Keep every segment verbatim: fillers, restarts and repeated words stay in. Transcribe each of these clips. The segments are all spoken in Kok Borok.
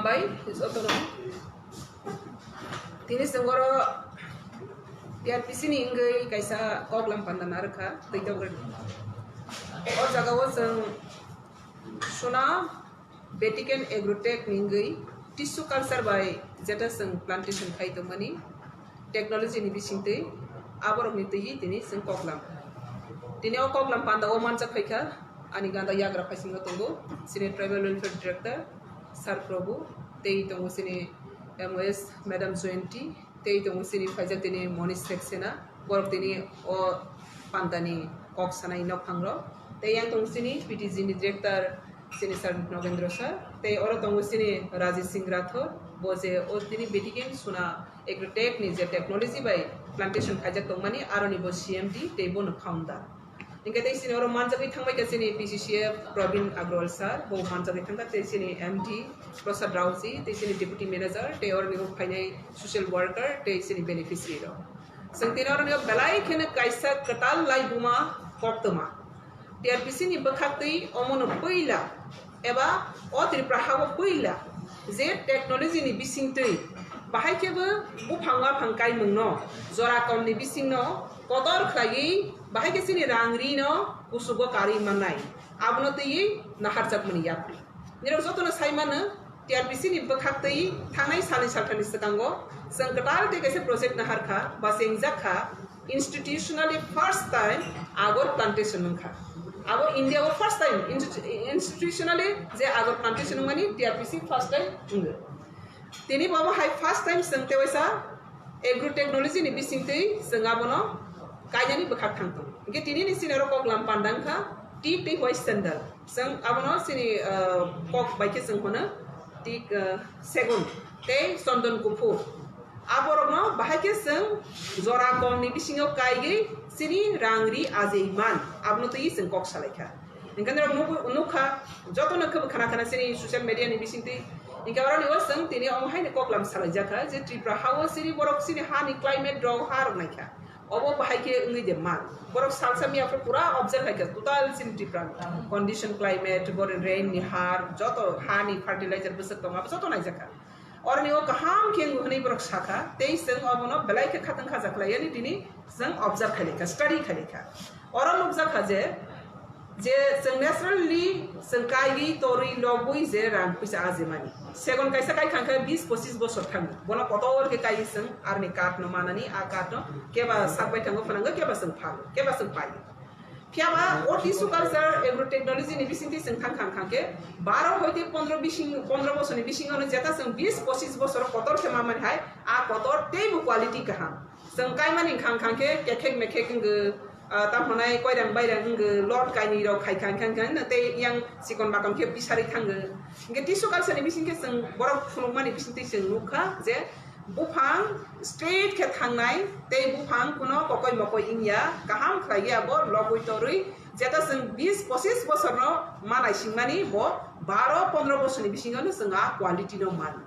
Bai, jotono. Tini chwng oro T R P C ni wngwi kaisa koklam panda narwkha, twi tongwi. O jagao chwng Suna Vatican Agrotech ni wngwi tissue culture bai jeta chwng plantation khai tongmani technology ni bisingtwi aborokni twi tini chwng koklam. Tini o koklam panda o manjak phaikha ani ganda yagra phaisingo tongo chini Tribal Welfare Director Sir Prabhu, tei tongo chini M O S Madam Joyanti, tei tongo chini phaijak tini Monish Saxena, borok tini o pandani kok sanai nokhangrok. Tei yang tongo chini P T G ni director chini Sir Nogendra Sir, tei oro tongo chini Raji Singh Rathore, bo je o tini Vatican Suna Agrotech ni je technology bai plantation khaijak tongmani, aroni bo C M D tei bono founder. Hingke tei chini oro manjagwi thangbai kha chini P C C F Pravin Agrawal sir, bo manjagwi thangkha tei chini M D Prasad Raoji, tei chini deputy manager, tei oroni o phainai social worker, tei chini beneficiary rok. Chwng tini oroni o belai kheno kaisa kwtal laibuma koktwma. T R P C ni bwkhaktwi omono puila eba o Tripura hao puila je technology ni bisingtwi bahai khe bo buphang waphang kaimungno jora komni bisingno kotor khlaiwi bahai khe chini rang rino kusugo karwi mannai, abono twiwi naharjakmani yapri. Nirok jotono sai mano, T R P C ni bwkhaktwi thangnai salni salthani swkango chwng kwtal tei kaisa project naharkha ba chengjak kha, institutionally first time agar plantation wngkha. Abo India o first time institu-, institutionally je agar plantation wngmani T R P C first time wngo. Tini bo hai first time chwng tewaisa agro technology ni bisingtwi chwng abono kainani bwkhak thang tongo. Hingke tini ni sini oro koklam panda wngkha tip tei white sandal. Chwng abono chini, ah, kok bai khe chwng hono tik, ah, segun tei chondon kuphur. Aborokno bahai khe chwng jora komni bisingo kaigwi chini rang ri ajei man, abono twi chwng kok salaikha. Hingke norok nuk-, nukha, jotono khe bo khna khna chini social media ni bisingtwi. Hingke oroni o chwng tini omo haino koklam salaijakha je Tripura hao chini borok chini hani climate rok ha rok naikha. Obo bahai khe wngwi de man. Borok salsa miya phuru pura observe khai kha, total chini Tripura ni condition, climate, boni rain ni har, joto ha ni fertilizer bwswk tongo, abo joto naijak kha. Oroni o kaham khe wng hwnwi borok sakha, tei chwng obono belai khe khatang khaja khlai yani tini chwng observe khai kha, study khai kha. Oro nukjak kha je, je chwng naturally chwng kaiwi torwi logwi je rang puisa ajimani. Segon kaisa kai thang khe bis pochis bosor thang. Bono kotor khe kaiwi chwng arni card no manani, a card no keba sakbai thango phanango, keba chwng phago, keba chwng paio. Phiyaba o tissue culture agro technology ni bisingtwi chwng thang thang thang khe baro hoite pondro bising, pondro bosorni bisingo no jeta chwng bis pochis bosor kotor khe mamani hai, a kotor teibo quality kaham. Chwng kaimani khang khang khe kekhek mekhek wngwi, ah, tamo hwnai koirang bairang wngwi lot kainwi rok khai khang khang khang tei yang chikon bakam khe bisari thangwi. Hingke tissue culture ni bising khe chwng borok phunukmani bising twi chwng nukha je buphang straight khe thangnai tei buphang kuno kokoi mokoi wngya, kaham khlaiwi abo logwi torwi jeta chwng bis pochis bosorno ma naisingmani bo baro pondro bosorni bisingo no chwng a quality no mano.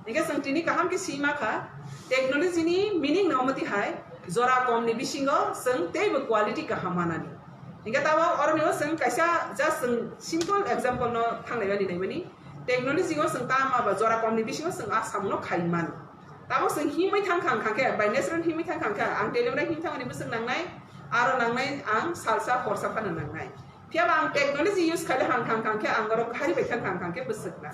Hingke chwng tini kaham khe sima kha, technology ni meaning no omo twi hai, jora kom ni bisingo chwng teibo quality kaham manani. Hingke tabo oroni o chwng kaisa just chwng simple example no thanglai bani naimani. Technology o chwng tama ba jora kom ni bisingo chwng a samung no khai mano. Tabo chwng himwi thang kha, kha khe, by natural himwi thang kha, kha, ang telemra him thangmani bwswk nangnai, aro nangnai ang salsa horsa phano nangnai. Phiyaba ang technology use khaile hang thang thang khe ang oro gari bai thang thang thang khe bwswk na.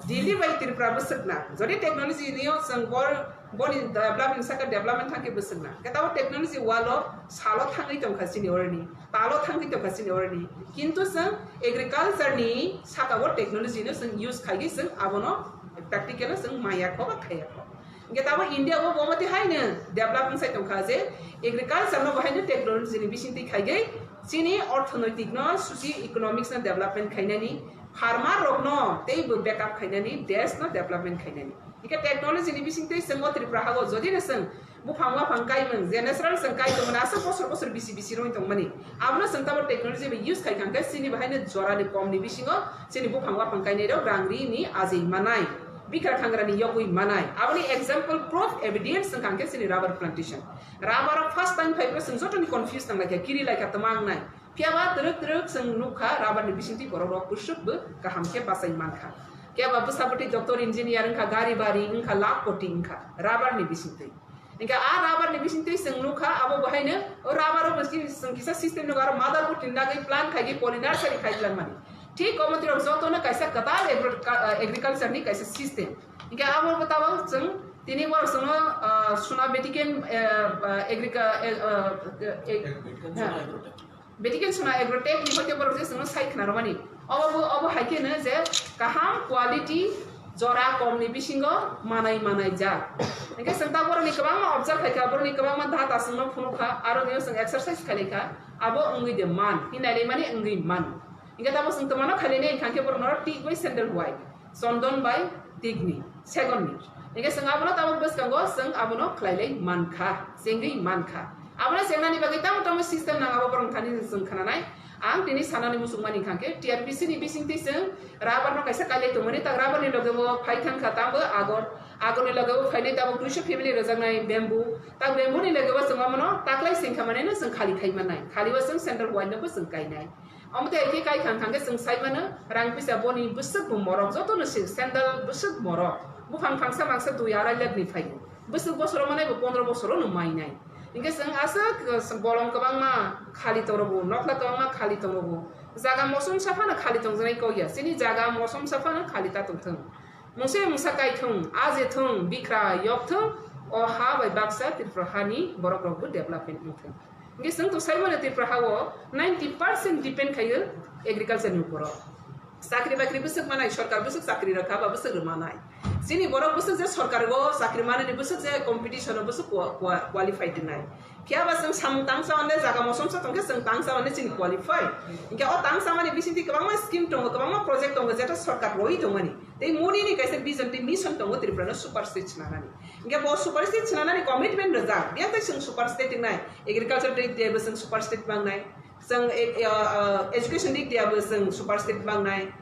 Delhi bai Tripura bwswk na. Jodi technology ni o chwng bor, boni development saka development thang khe bwswk na. Khe tabo technology walo salo thangwi tong kha chini oroni. Talo thangwi tong kha chini oroni. Kintu chwng agriculture ni saka o technology no chwng use khaiwi chwng abono practical o chwng maya kho ba khaya kho. Hingke tabo India o bo mate haino develop wngsai tongkha je agriculture no bo haino technology ni bisingtwi khaigwi chini orthonoitik no, socio economics no development khainani, farmer rok no teibo backup khainani, desh no development khainani. Hingke technology ni bisingtwi chwng o Tripura hago jodi no chwng buphang waphang kaimung je natural chwng kai tongmani aswk bosor bosor bisi bisi roi tongmani, abono chwng tabo technology bai use khai kha hingke chini bo haino jora ni kom ni bisingo chini buphang waphang kainai rok rang ri ni ajei manai. Bikra thangrani yogwi manai. Aboni example, proof, evidence wngkha hwnkhe chini rubber plantation. Rubber o first time phaiphuru chwng jotoni confuse nang laikha, kiri laikha, twma wngnai. Phiyaba twrwk twrwk chwng nukha rubber ni bisingtwi borok rok bwswk bo kaham khe bachai mankha. Keba bwsa bwtwi doctor, engineer wngkha, gari bari wngkha, lakh koti wngkha rubber ni bisingtwi. Hingke a rubber ni bisingtwi chwng nukha, abo bahaino o rubber o chwng kisa system nukha, aro motherboard ni nagwi plant khaigwi polymer sari khai twlangmani. Thik omo twi rok jotono kaisa kwtal agri-, ka-, agriculture ni kaisa system. Hingke abo bo tabok chwng tini borok chwngno, ah, Suna Vatican, eh, ah, agrica-, eh, ah, eh, eh, Vatican Suna Agrotech ni hoite borok je chwngno sai khna rwmani. Obo bo, obo hai khe no je kaham quality jora kom ni bisingo manai manai jak. Hingke chwng ta borok ni kwbangma observe khai kha, borok ni kwbangma data chwngno phunuk kha, aro nio chwng exercise khai lai kha, abo wngwi de man, hinai lai mani wngwi man. Hingke tamo chwng twmano khai lai nai, hingkha khe borok norok tik bai sandal huai. Chondon bai tikni, segonni. Hingke chwng abono tabok bwskango chwng abono khlai lai mankha, chengwi mankha. Abono chengnani bagwi tamo tamo system nang abo borok thani chwng khnanai. Ang tini sanani muchungmani hingkha khe T R P C ni bisingtwi chwng rubber no kaisa kailai tongmani, tak rubber ni loge bo phai thangkha tambo agor. Agor ni loge bo phainai tabok duiso family rwjaknai bamboo. Tak bamboo ni loge bo chwng abono taklai sengkha manino chwng khali khai mannai. Khali o chwng sandal huai no bo chwng kainai. Omo tei khe kai thang thang khe chwng sai mano, rang pisa boni bwswk bo morok, joto no se sandal bwswk morok. Buphang phangsa mangsa dui arai lakh ni phaio. Bwswk bosoro manai bo pondro bosoro no mainai. Hingke chwng aswk, uh, bolong kwbangma khali tong rwgo, nokla kwbangma khali tong rwgo. Jaga mosom sa phano khali tong jaknai kok ya. Chini jaga mosom sa phano khali ta tong thung. Mungsa mungsa kai thung, aje thung, bikra yok thung, o ha bai baksa Tripura hani borok rok bo development wng thung. Hingke chwng to sai mano Tripura ha o ninety percent depend khaio agriculture ni upor o. Chakri bakri bwswk manai, sorkar bwswk chakri rwkha ba bwswk rwmanai. Chini borok bwswk je sorkar o chakri manani bwswk je competition o bwswk qua-, qua-, qualified wngnai. Phiya ba chwng samung tang chamani jaga mosom sa tongkhe chwng tang chamani chini qualify. Hingke o tang chamani bisingtwi kwbangma scheme tongo, kwbangma project tongo, jeta sorkar roi tongmani. Tei moni ni kaisa vision tei mission tongo Tripura no super state swnamani. Hingke bo super state swnamani commitment rwjak, biya tei chwng super state wngnai. Agriculture tei, tei bo chwng super state mangnai. Chwng e-, e-, o, o, education dik dia bo chwng super state mangnai.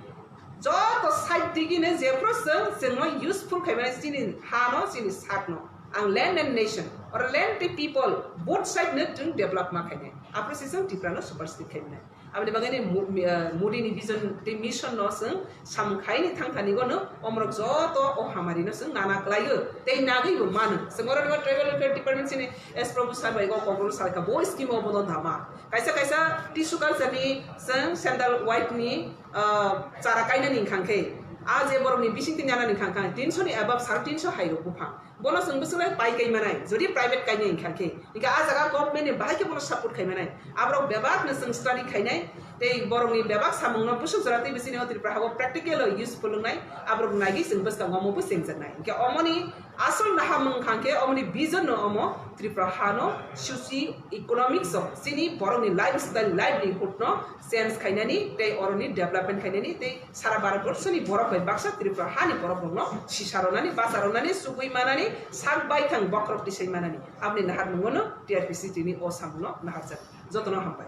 Joto side digi no jephru chwng, chwngno useful khaimani chini hano, chini sakno. Ang land and nation, or land tei people, both side no chwng develop ma khainai. Aphuru se chwng Tripura no super state khaimani. Aboni bagwi ni mo-, mi-, ah, Modi ni vision tei mission no chwng samung khaini thangthani gono omorok joto o hamari no chwng nana kwlaio tei nagwi bo mano. Chwng oro tribal welfare department chini S Prabhu sir bai go kokoro salai kha bo scheme o bono dama. Kaisa kaisa tissue culture ni chwng sandal white ni, ah, chara kainani hingkha khe, a je borok ni bising twi nana ni hingkha khe tinso ni above, sare tinso hai rok buphang. Bono chwng bwswk lai pai kai manai, jodi private kainai hingkha khe. Hingkha a jaga government ni bahai khe bono support khai manai. Aborok bebak no chwng study khainai, tei borok ni bebak samung no bwswk jora tei bisini o Tripura ha o practical o useful wngnai, aborok nagwi chwng bwskango omo bo chengjaknai. Hingkhe omoni asol naha mung kha khe omoni vision no omo Tripura ha no socio economics o chini borok ni lifestyle, livelihood no change khainani tei oroni development khainani tei sara Bharat borsoni borok bai baksa Tripura hani borok rokno sisa rwnani, bacha rwnani, chugui manani, sak baithang bokhorok tisai manani. Aboni nahar mungono T R P C tini o samungno naharjak. Jotono hambai.